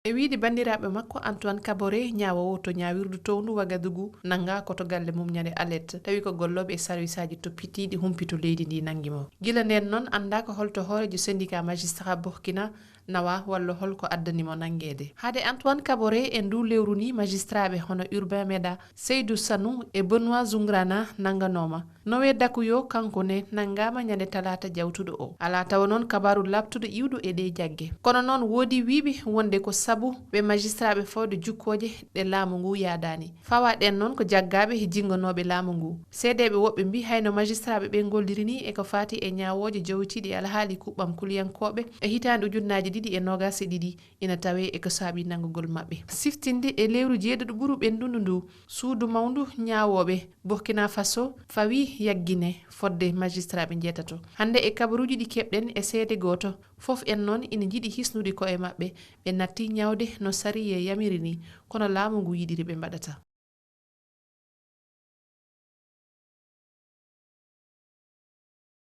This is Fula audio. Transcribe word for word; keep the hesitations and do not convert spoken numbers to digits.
E wiyde banndiraaɓe makko, Antoine Kaboré, ñaawoowo to ñaawirdu toowndu Wagadugu, nanngaa ko to galle mum ñande alet, tawi ko gollooɓe e sarwisaaji toppitiiɗi humpito leydi ndi nanngi mo. Gila ndeen noon, anndaa ko holto hooreejo syndicat magistrat Burkina nawaa walla holko addani mo nanngeede. Hade Antoine Kaboré, e nduu lewru nii, magistraaɓe hono Urbain Meda, Seydou Sanou e Benoît Zungrana nannganooma. Nowe Dakuyo, kanko ne, nanngaama ñande talaata jawtuɗo o. Alaa tawo noon kabaaru laaɓtuɗo iwɗo e ɗee jagge. Kono noon, woodii wiyɓe wonde ko sabu ɓe magistraaɓe fawde jukkooje ɗe laamu nguu yaadaani. Fawaa ɗeen noon ko jaggaaɓe jinnganooɓe laamu nguu. Seedeeɓe woɓɓe mbii hayno magistraaɓe ɓee ngolliri nii e ko faati e ñaawooje jowitiiɗe e alhaali kuɓɓam kuliyankooɓe e hitaande ujunnaaji ɗiɗi e noogaas e ɗiɗi, ina tawee e ko saaɓi nanngugol maɓɓe. Siftinde, e lewru jeeɗiɗo ɓuru ɓenndu nduu, suudu mawndu ñaawooɓe Burkina Faso fawii yaggine fodde magistraaɓe njeetato. Hannde, e kabaruuji ɗi keɓɗen e seede gooto, fof en noon ina njiɗi hisnude ko'e maɓɓe. Ɓe nattii ñaawde no sariya yamiri nii, kono laamu ngu yiɗiri ɓe mbaɗataa.